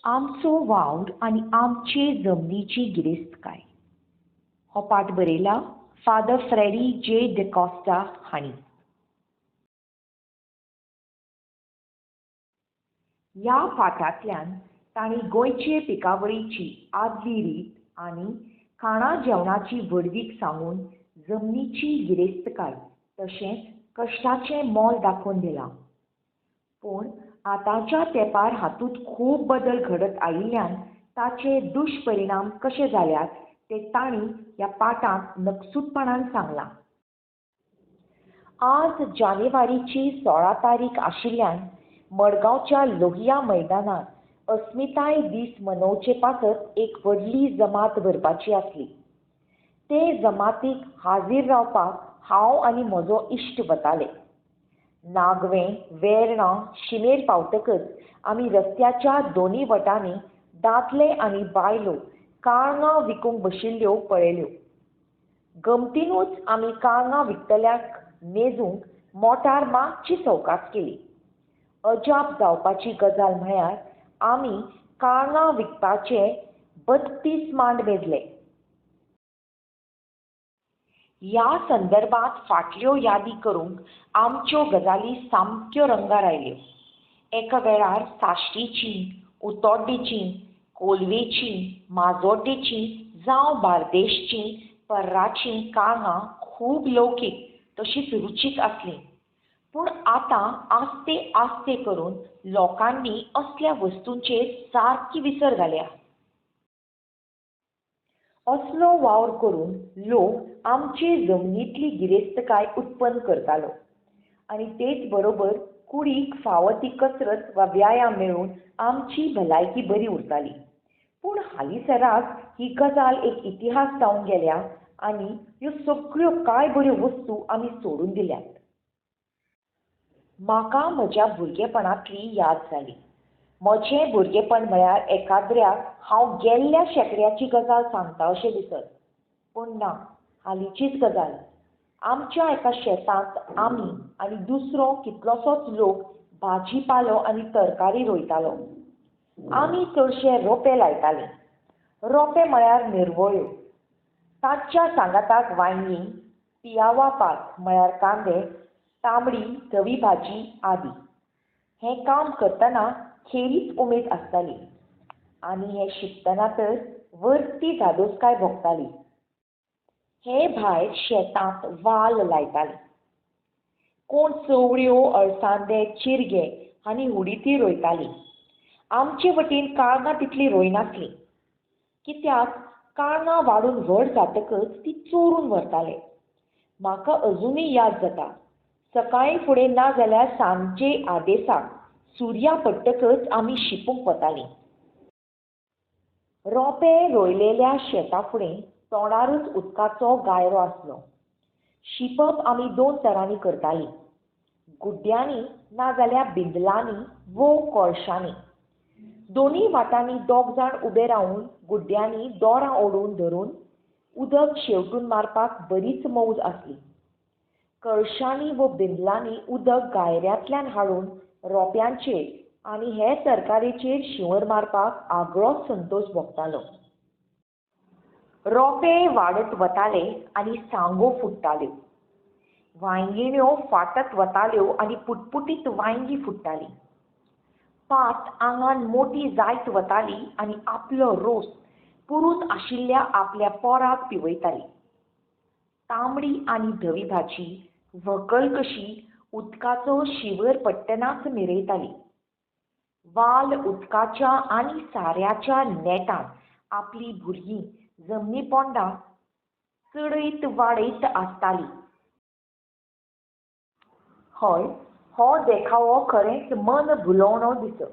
आमचो वावर आनी आमचे जमनीची गिरेस्तकाय हो पाठ बरयला फादर फ्रेडी जे डिकॉस्टा हांणी. ह्या पाठांतल्यान तांणी गोंयचे पिकावळीची आदली रीत आनी खाणा जेवणाची व्हडवीक सांगून जमनीची गिरेस्तकाय तशेंच कश्टाचें मोल दाखोवन दिलां. पूण आतांच्या तेंपार हातूंत खूब बदल घडत आयिल्ल्यान ताचे दुश्परिणाम कशे जाल्यात ते तांणी ह्या पाठांत नकसूदपणान सांगलां. आज जानेवारीची 16 तारीख आशिल्ल्यान मडगांवच्या लोहिया मैदानार अस्मिताय दीस मनोवचे पासत एक व्हडली जमात भरपाची आसली. ते जमातीक हाजीर रावपाक हांव आनी म्हजो इश्ट वताले. नागवें वेर्णा शिमेर पावतकच आमी रस्त्याच्या दोनी वटांनी दादले आनी बायलो काळंगां विकूंक बशिल्ल्यो पळयल्यो. गमतीनूच आमी काळंगां विकतल्याक मेजूंक मोटार मातशी सवकास केली. अजाप जावपाची गजाल म्हळ्यार आमी काळंगां विकपाचे 32 मांड मेजले. ह्या संदर्भात फाटल्यो यादी करूंक आमच्यो गजाली सामक्यो रंगार आयल्यो. एका वेळार साश्टीची, उतोड्डेची, कोलवेची, माजोड्डेची जावं बार्देशची पर्राचीं काळंगां खूब लौकीक तशींच रुचीक आसलीं. पूण आतां आस्ते आस्ते करून लोकांनी असल्या वस्तूंचेर सारकी विसर घाल्या. असलो वावर करून लोक आमचे जमनींतली गिरेस्तकाय उत्पन्न करतालो आनी तेच बरोबर कुडीक फावो ती कसरत वा व्यायाम मेळून आमची भलायकी बरी उरताली. पूण हालींसराक ही गजाल एक इतिहास जावन गेल्या आनी ह्यो सगळ्यो कांय बऱ्यो वस्तू आमी सोडून दिल्यात. म्हाका म्हज्या भुरगेपणांतली याद जाली. म्हजें भुरगेपण म्हळ्यार एकाद्र्याक हांव गेल्ल्या शेंकड्याची गजाल सांगता अशें दिसत, पूण ना, हालींचीच गजाल. आमच्या एका शेतांत आमी आनी दुसरो कितलोसोच लोक भाजी पालो आनी तरकारी रोयतालो. आमी चडशे रोपे लायताले. रोपे म्हळ्यार निरवळ्यो. तांच्या सांगाताक वांयगीं, पियावा पात म्हळ्यार कांदे, तांबडी धवी भाजी आदी. हें काम करतना खेरीत उमेद आसताली आनी हें शिकतना तर वरती धादोसकाय भोगताली. हे भायर शेतांत वाल लायताले. कोण चवळ्यो, अळसांदे, चिरगे आनी हुडिती रोयताली. आमचे वटेन काळंगां तितलीं रोयनासलीं, कित्याक काळंगां वाडून व्हड जातकच ती चोरून व्हरताले. म्हाका अजुनूय याद जाता, सकाळीं फुडें ना जाल्यार सांजे आदेसाक सुर्या पडटकच आमी शिपूंक वतालीं. रोपे रोयलेल्या शेता फुडें तोंडारूच उदकाचो गायरो आसलो. शिंपप आमी 2 तरांनी करतालीं, गुड्ड्यांनी ना जाल्यार बिंदलांनी वो कोळशांनी. दोनूय वाटांनी 2 जाण उबे रावन गुड्ड्यांनी दोरां ओडून धरून उदक शेंवटून मारपाक बरीच मौज आसली. कळशांनी वो बिंदलांनी उदक गायऱ्यांतल्यान हाडून रोप्यांचेर आनी हेर तरकारेचेर शिंवर मारपाक आगळोच संतोश भोगतालो. रोपे वाडत वताले आनी सांगो फुट्टाल्यो. वांयगिण्यो फाटत वताल्यो आनी पुटपुटीत वांयगीं फुट्टालीं. पात आंगान मोटी जायत वताली आनी आपलो रोस पुरूत आशिल्ल्या आपल्या पोराक पिवयताली. तांबडी आनी धवी भाजी व्हंकल कशी उदकाचो शिंवर पडटनाच मिरयताली. वाल उदकाच्या आनी साऱ्याच्या नेटान आपली भुरगीं जमनी पोंदा चडयत वाडयत आसताली. हय, हो देखावो खरेंच मन भुलोवणो दिसत.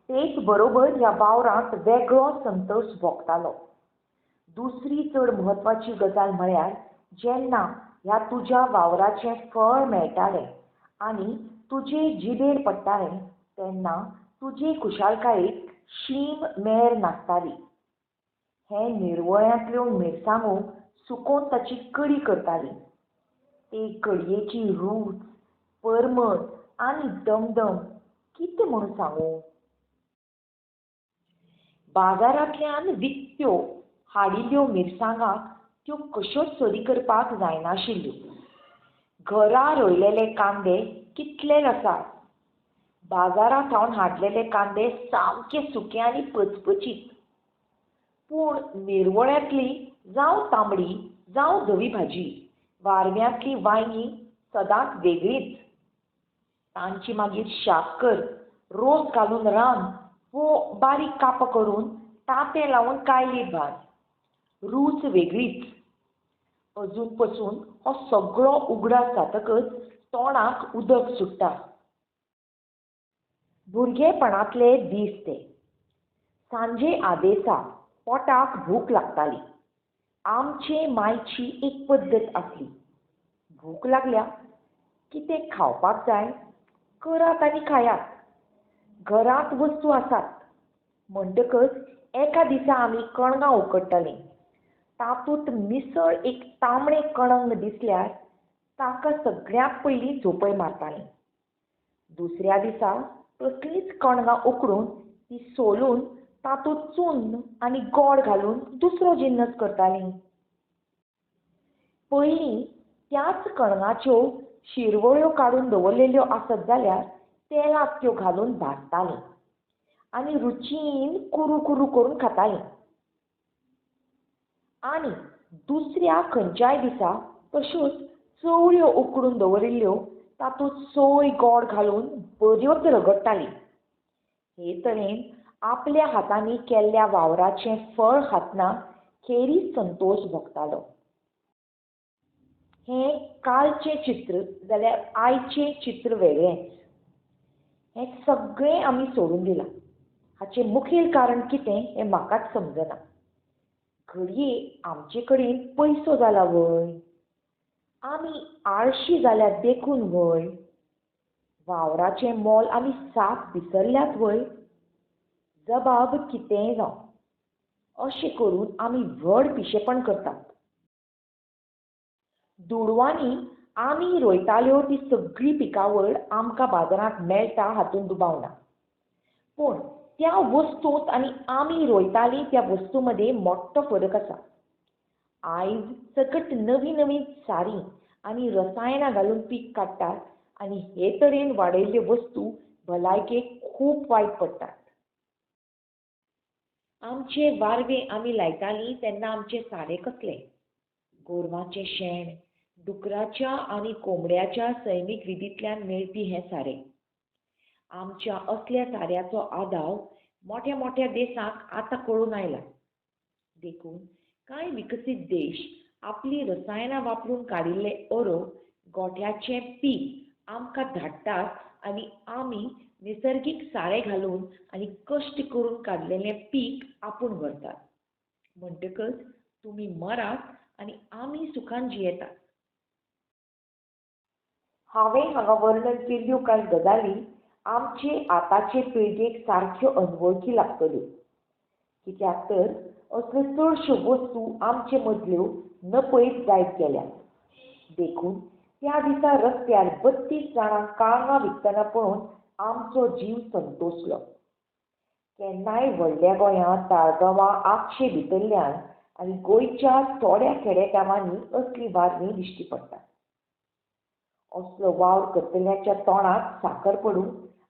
तेच बरोबर ह्या वावरांत वेगळो संतोश भोगतालो. दुसरी चड म्हत्वाची गजाल म्हळ्यार जेन्ना ह्या तुज्या वावराचें फळ मेळटालें आनी तुजे जिबेर पडटालें तेन्ना तुजे खुशालकायेक शीम मेर नासताली. हे निरवळ्यांतल्यो मिरसांगो सुकोवन ताची कडी करताली. ते कडयेची रूच, परमळ आनी दमदम कितें म्हूण सांगूं. बाजारांतल्यान विकत्यो हाडिल्ल्यो मिरसांगाक त्यो कश्योच सरी करपाक जायनाशिल्ल्यो. घरा रोयलेले कांदे कितले रसाळ, बाजारां थावन हाडलेले कांदे सामके सुके आनी पचपचीत. पूण मिरवळ्यांतली जावं तांबडी जावं धवी भाजी, वारव्यांतली वांयगीं सदांच वेगळीच. तांची मागीर शाक कर, रोस घालून रांद वो बारीक कापां करून तांतें लावन कायलीत भाज, रूच वेगळीच. अजून पसून हो सगळो उगडास जातकच तोंडाक उदक सुट्टा. भुरगेपणांतले दीस ते. सांजे आदेसा पोटाक भूक लागताली. आमचे मायची एक पद्दत आसली, भूक लागल्या कितें खावपाक जाय करात आनी खायात, घरांत वस्तू आसात. म्हणटकच एका दिसा आमी कणगां उकडटालीं. तातूंत मिसळ एक तांबडें कणंग दिसल्यार ताका सगळ्यांत पयलीं झोपय मारतालीं. दुसऱ्या दिसा तसलींच कणगां उकडून ती सोलून तातूंत चून आनी गोड घालून दुसरो जिन्नस करतालीं. पयलीं त्याच कणगाच्यो शिरवळ्यो काडून दवरलेल्यो आसत जाल्यार तेलांत त्यो घालून भाजतालीं आनी रुचीन कुरू कुरू करून खातालीं. आनी दुसऱ्या खंयच्याय दिसा तश्योच चवळ्यो उकडून दवरिल्ल्यो तातूंत सोय गोड घालून बऱ्योच रगडटालीं. हे तरेन आपल्या हातांनी केल्ल्या वावराचें फळ खातना खेरीत संतोश भोगतालो. हें कालचें चित्र जाल्यार आयचें चित्र वेगळेंच. हें सगळें आमी सोडून दिलां. हाचें मुखेल कारण कितें हें म्हाकाच समजना. घडये आमचे कडेन पयसो जाला व्हय, आमी आळशी जाल्यात देखून व्हय, वावराचें मोल आमी साप विसरल्यात व्हय. जबाब कितेंय जावं, अशें करून आमी व्हड पिशेपण करतात. दुडवांनी आमी रोयताल्यो ती सगळी पिकावळ आमकां बाजारांत मेळटा हातूंत दुबाव ना, पूण त्या वस्तूंत आनी आमी रोयतालीं त्या वस्तू मदें मोठो फरक आसा. आयज सकट नवीं नवीं सारीं आनी रसायनां घालून पीक काडटात आनी हे तरेन वाडयल्ल्यो वस्तू भलायकेक खूब वायट पडटात. आमचे वारवे आमी लायतालीं तेन्ना आमचें सारें कसलें? गोरवांचें शेण, डुकराच्या आनी कोंबड्याच्या सैमीक विधींतल्यान मेळपी हें सारें. आमच्या असल्या साऱ्याचो आदाव मोठ्या मोठ्या देशांक आतां कळून आयला. देखून कांय विकसीत देश आपली रसायनां वापरून काडिल्ले अरो गोठ्याचें पीक आमकां धाडटात आनी आमी निसर्गीक सारें घालून आनी कश्ट करून काडलेलें पीक आपूण व्हरतात. म्हणटकच तुमी मरात आनी आमी सुखान जियेतात. हांवें हांगा वर्णन केल्ल्यो कांय गजाली आमचे आतांचे पिळगेक सारक्यो अनवळखी लागतल्यो, कित्याक तर असल्यो चडश्यो वस्तू आमचे मदल्यो नपयत जायत गेल्यात. देखून त्या दिसा रस्त्यार 32 जाणांक काळंगां विकतना पळोवन आमचो जीव संतोसलो. केन्नाय व्हडल्या गोंयांत, ताळगांवां, आगशे भितरल्यान आनी गोंयच्या थोड्या खेडेगांवांनी असलीं वारवीं दिश्टी पडटात. असलो वावर करतल्यांच्या तोंडाक साकर पडूं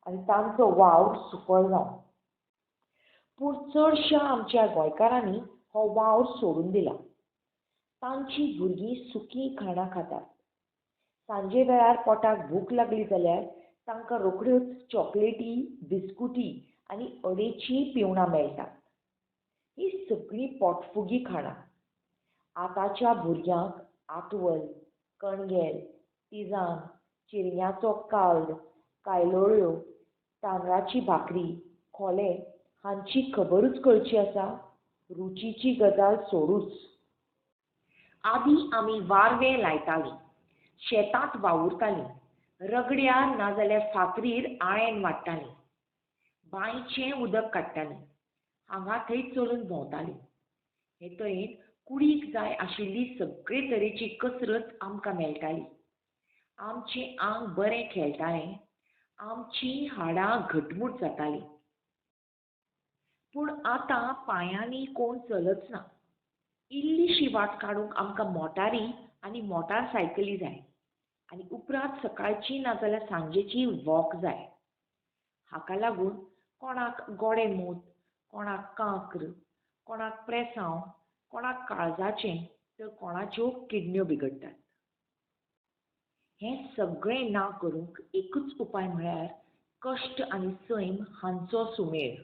आनी तांचो वावर सुफळ जावं. पूण चडश्या आमच्या गोंयकारांनी हो वावर सोडून दिला. तांची भुरगीं सुकीं खाणां खातात. सांजे वेळार पोटाक भूक लागली जाल्यार तांकां रोखड्योच चॉकलेटी, बिस्कुटी आनी अडेचीं पिवणां मेळटात. ही सगळीं पोटफुगी खाणां. आतांच्या भुरग्यांक आतवल, कणगेल, तिजान, चिरग्यांचो काल्द, कायलोळ्यो, तांदळाची भाकरी, खोले हांची खबरूच कळची आसा? रुचीची गजाल सोडूच. आदीं आमी वारवें लायतालीं, शेतांत वावुरतालीं, रगड्यार नाजाल्यार फातरीर आळेण वाडटालीं, बांयचें उदक काडटालीं, हांगा थंय चलून भोंवतालीं. हे तरेन कुडीक जाय आशिल्ली सगळे तरेची कसरत आमकां मेळटाली. आमचें आंग बरें खेळटालें, आमचीं हाडां घटमूट जातालीं. पूण आतां पांयांनी कोण चलच ना. इल्लीशी वाट काडूंक आमकां मोटारी आनी मोटारसायकली जाय आनी उपरांत सकाळची नाजाल्यार सांजेची वॉक जाय. हाका लागून कोणाक गोडेंमूत, कोणाक कांक्र, कोणाक प्रेसांव, कोणाक काळजाचें तर कोणाच्यो किडण्यो बिगडटात. हें सगळें ना करूंक एकूच उपाय म्हळ्यार कश्ट आनी सैम हांचो सुमेळ.